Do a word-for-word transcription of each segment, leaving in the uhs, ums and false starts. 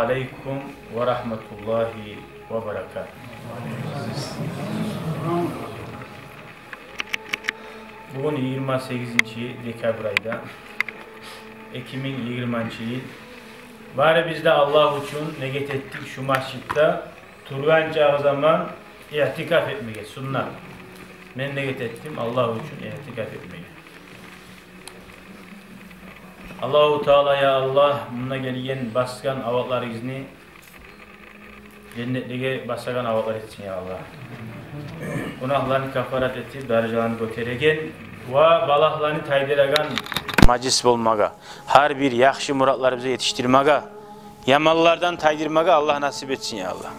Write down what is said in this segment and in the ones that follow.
алейкум ва рагьматуллагьи ва баракатугь. Бугюн йигирма сегизинчи декабрь айда, эки минг йигирманчы йыл. Барыбыз да Аллагь учун негет этдик шу межитде тургъан чагъы заман иътикаф этмеге, суннат. Мен негет этдим Аллагь учун иътикаф этмеге. Аллагьу Таала, я Аллагь, мунда гелген, басгъан авлатларыгъызны женнетлеге басагъан авлатлар этсин, я Аллагь. Гюнагьларын кафарат этип, даражаларын гётереген ва балагьланы тайдырагъан мажлис болмагъа, гьар бир яхшы муратларыбызгъа етишдирмеге, яманлардан тайдырмагъа Аллагь насип этсин, я Аллагь.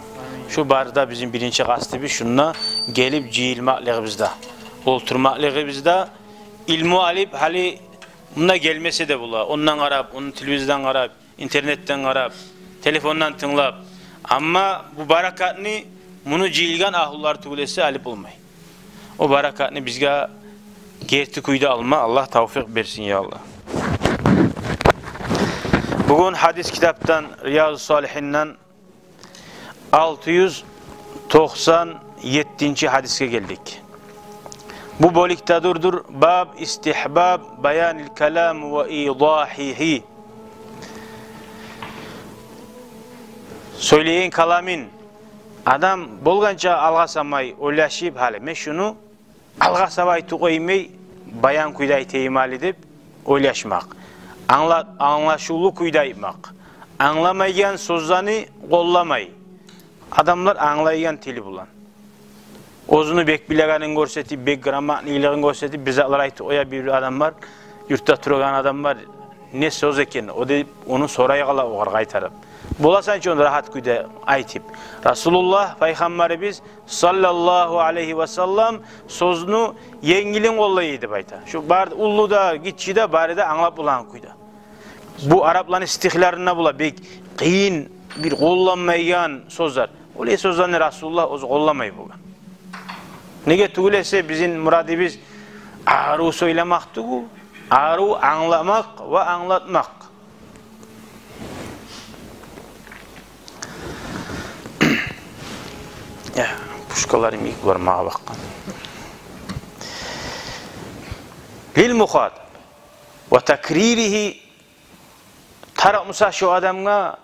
Шу бары да бизин биринчи къастыбыз, шунда гелип жыйылмакълыгъыбызда, олтурмакълыгъыбызда, илму алып, гьали мунда гелмесе де бола, ондан къарап, ону телевизордан къарап, интернетден къарап, телефондан тынглап. Амма бу баракатны муну жыйылгъан агьлулар тюгюл эсе алып болмай. О баракатны бизге герти кюйде алма Аллагь тавфикъ берсин, я Аллагь. Бугюн гьадис китапдан, Риязу Салигьинден алты юз токъсан еттинчи гьадисге гелдик. Бу бёлюкде дурдур: баб истигьбаб баянил калам ва идагьигьи. Сёйлеген каламын адам болгъанча алгъасамай ойлашып, гьали мен шуну алгъасап айтып къоймай, баян кюйде айтайым гьали деп ойлашмакъ. Англа-, англашывлу кюйде айтмакъ. Англамайгъан сёзлени къолламай. Адамлар англайгъан тили булан, оьзюню бек билегенин гёрсетип, бек грамотныйлыгъын гёрсетип, бир затлар айтып къоя бир адамлар, юртда турагъан адамлар, не сёз экен о деп, ону сорай къала огъар къайтарып. Боласан чы ону рагьат кюйде айтып. Расулуллагь пайхаммарыбыз саллаллагьу алайгьи ва саллам сёзню енгилин къоллай эди деп айта. Шу бары, уллу да, гиччи де, бары да англап болагъан кюйде. Бу арапланы стихлеринде бола бек къыйын, бир къолланмайгъан сёзлер. Олай сёзлени Расулуллагь оьзю къолламай болгъан. Неге тюгюл эсе бизин мурадыбыз арив сёйлемек тюгюл, арив англамакъ ва англатмакъ. Я, пушкаларым йик булар магъа бакъгъан. Лил мухатаб ва такриригьи, тарыкъ буса шо адамгъа,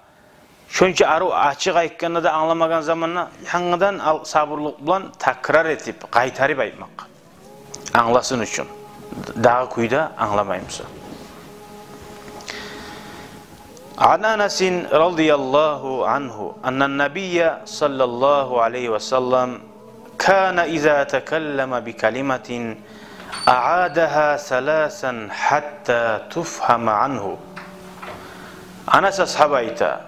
шонча арив ачыкъ айтгъанда да, англамагъан заманда янгыдан ал-, сабурлукъ булан такрар этип, къайтарып айтмакъ. Англасын учун. Дагъы кюйде англамай буса. Ан Анасин радияллагьу ангьу аннан набийя саллаллагьу алайгьи ва саллам кана иза такаллама би калиматин аъадагьа саласан гьатта туфгьама ангьу. Анас асгьаб айта,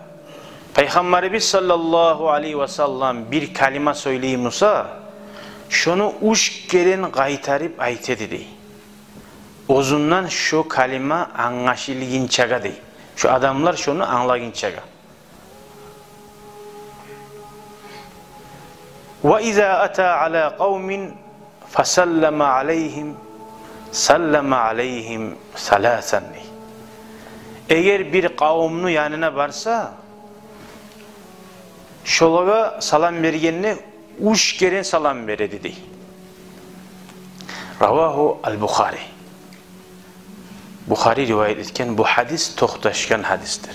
пайхаммарыбыз саллаллагьу алайгьи ва саллам бир калима сёйлей буса, шону уьч керен къайтарып айта эди дей. Оьзюнден шо калима англашылгъынчагъа дей. Шо адамлар шону англагъынчагъа. Ва иза ата ала къавмин фасаллама алайгьим, саллама алайгьим саласан. Эгер бир къавумну янына барса, шолагъа салам бергенде уьч керен салам бере эди дей. Равагьу ал-Бухари. Бухари риваят этген бу гьадис токъташгъан гьадисдир.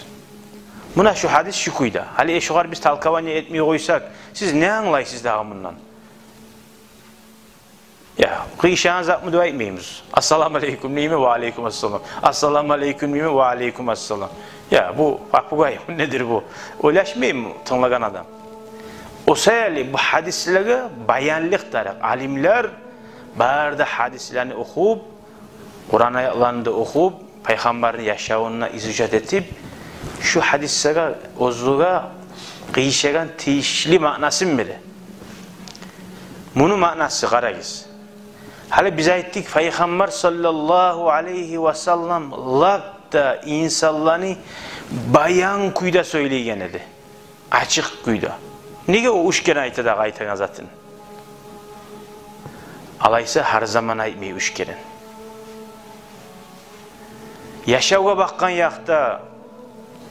Муна шу гьадис шу кюйде. Гьали шогъар биз толкование этмей къойсакъ, сиз не англайсыз дагъы мундан? Я, къыйышагъан затмы деп айтмайбыз. Ассаламу алейкум дейми, ва алейкум ассалам. Ассаламу алейкум дейми, ва алейкум ассалам. Я, бу попугай, недир бу? Ойлашмаймы тынглагъан адам? О саялы бу гьадислеге баянлыкъ тарыкъ. Алимлер бары да гьадислени охуп, Къуран аятланы да охуп, пайхаммарны яшавуна изучать этип, шу гьадислеге оьзлеге къыйышагъан тийишли маънасын бере. Муну маънасы, къарагъыз. Гьали биз айтдыкъ, пайхаммар саллаллагьу алайгьи ва саллам лап да инсанланы баян кюйде сёйлейген эди. Ачыкъ кюйде. Неге о уьч керен айта дагъы айтагъан затын? Алайса гьар заман айтмай уьч керен. Яшавгъа бакъгъан якъда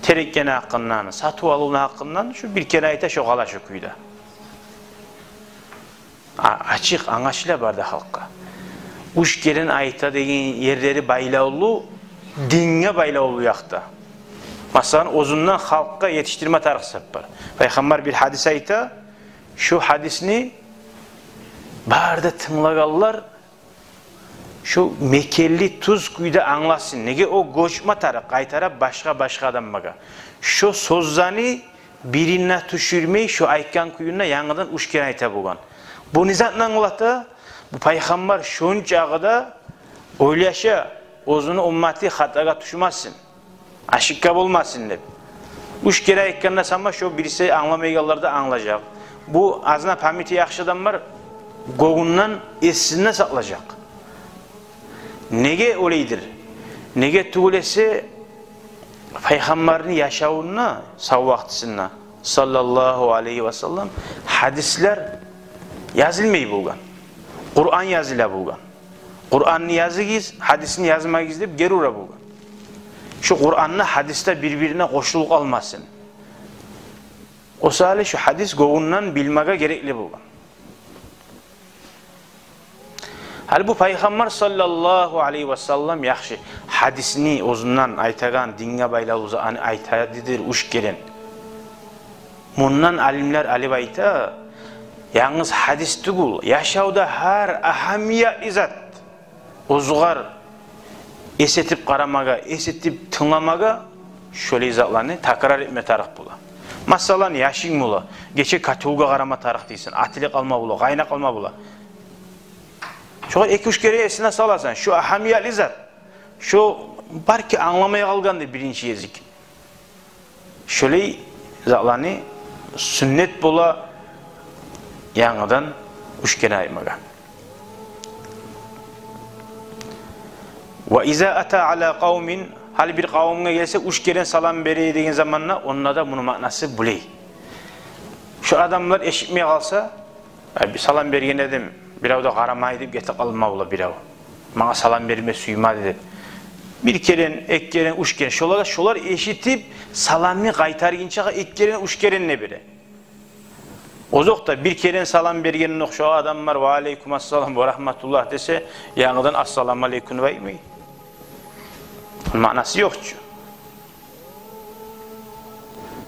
Терекни гьакъындан, сатып алывну гьакъындан шо бир керен айта, шо къала шо кюйде. А, ачыкъ, англашыла бары да халкъгъа. Уьч керен айта деген ерлери байлавлу, динге байлавлу якъда. Масала, оьзюнден халкъгъа етишдирме тарыкъ зат бар. Пайхаммар бир гьадис айта, шо гьадисни бары да тынглагъанлар шо мекенли тюз кюйде англасын. Неге, о гёчме тарыкъ, къайтарып башгъа, башгъа адамлагъа. Шо сёзлени бирин де тюшюрмей, шо айтгъан кюйде янгыдан уьч керен айта болгъан. Бу не затны англата? Бу пайхаммар шончакъы да ойлаша, оьзюню умматы хатагъа тюшмесин, ошибка болмасын деп. Уьч керен айтгъанда сама шо бириси англамайгъанлар да англажакъ. Бу азына памяти яхшы адам бар, гёнгюнден, эсинде сакълажакъ. Неге олайдыр? Неге тюгюл эсе, пайхаммарны яшавунда, сав вакътисинде, саллаллагьу алайгьи ва саллам, гьадислер язылмай болгъан. Къуран языла болгъан. Къуранны языгъыз, гьадисни язмагъыз деп гери ура болгъан. Шо Къуранны, гьадис де бир-бирине къошулуп къалмасын. О саялы шо гьадис гёнгюнден билмеге герекли болгъан. Гьали бу пайхаммар саллаллагьу алайгьи ва саллам яхшы гьадисни оьзюнден айтагъан, динге байлавлу затны айта дедир уьч керен. Мундан алимлер алып айта, янгыз гьадис тюгюл, яшавда гьар агьамиятлы зат, оьзюгер эс этип къарамагъа, эс этип тынгламагъа, шолай затланы такрар этме тарыкъ бола. Масала, яшынг бола, гече котёлгъа къарама тарыкъ дейсен, атылып къалма бола, къайнап къалма бола. Шогъар эки-уьч керен эсинге саласан, шо агьамиятлы зат. Шо балики англамай къалгъанды биринчи гезик. Шолай затланы сюннет бола янгыдан уьч керен айтмагъа. Ва иза ата ала къавмин, гьали бир къавумгъа гелсе, уьч керен салам бере деген заманда, онда да муну маънасы булай. Шо адамлар эшитмей къалса, э, бир салам берген эдим, бирев де къарамай деп гетип къалма бола бирев. Магъа салам берме сюймеди деп. Бир керен, эки керен, уьч керен. Шолагъа, шолар эшитип, саламны къайтаргъынчагъа эки керен, уьч керен де бере. Озокъда, бир керен салам бергендокъ шо адамлар «Ва алейкум ассалам ва рагьматуллагь» десе, янгыдан «Ассаламу алейкум» деп айтмай. Маънасы ёкъ чу.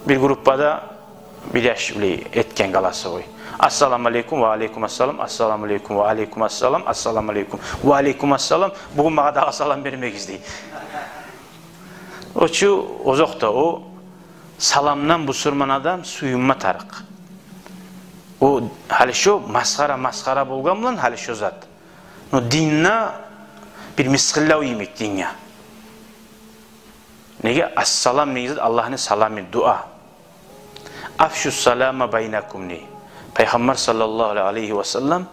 Бир группада бир яш булай этген голосовой: «Ассаламу алейкум, ва алейкум ассалам, ассаламу алейкум, ва алейкум ассалам, ассаламу алейкум, ва алейкум ассалам. Бугюн магъа дагъы салам бермегиз», — дей. О чу, озокъда, о саламдан бусурман адам сююнме тарыкъ. О гьали шо масхара, масхара болгъан булан гьали шо зат. Но динде бир мысгъыллав йимик динге. Неге? Ассалам деген зат Аллагьны саламы, дуа. «Афшу салама байнакум», — дей. Пайхаммар саллаллагьу алайгьи ва саллам: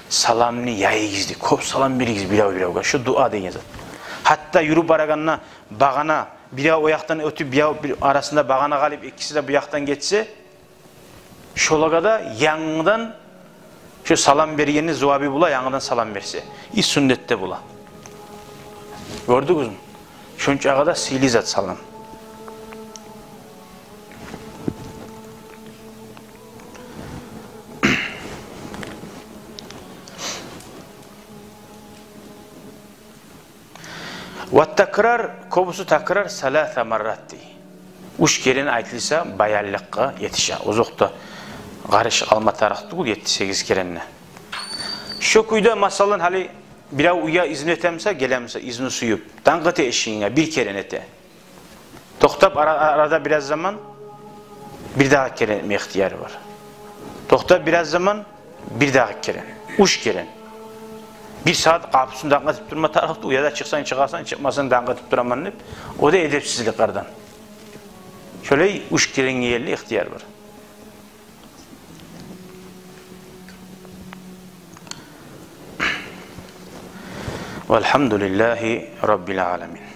«Саламны яйыгъыз», — дей. «Кёп салам беригиз бирев-биревге». Шо дуа деген зат. Гьатта юрюп барагъанда багъана, бирев о якъдан оьтюп, бирев, бир арасында багъана къалып, экиси де бу якъдан гетсе, шолагъа да янгыдан шо салам бергенни зувабы бола, янгыдан салам берсе. И сюннетде бола. Гёрдюгюзмю? Шончагъа да сыйлы зат салам. «Ва такрар», кёбюсю такрар, «саласа маррат», — дей. Уьч керен айтылса, баянлыкъгъа етише. Озокъда, къарышып къалма тарыкъ тюгюл етти-сегиз керен де. Шо кюйде, масала, гьали бирев уьйге изну этемиса, гелемиса, изну сююп, дангъ эте эшигинге, бир керен эте. Токътап ара-, арада бираз заман, бир дагъы керен этме ихтияры бар. Токътап бираз заман, бир дагъы керен. Уьч керен. Бир сагьат къапусун дангъ этип турма тарыкъ тюгюл, яда чыкъсанг чыгъасан, чыкъмасанг дангъ этип тураман деп. О да эдепсизликлерден. Шолай уьч керенге ерли ихтияр бар. Валгьамдулиллагьи раббил аламин.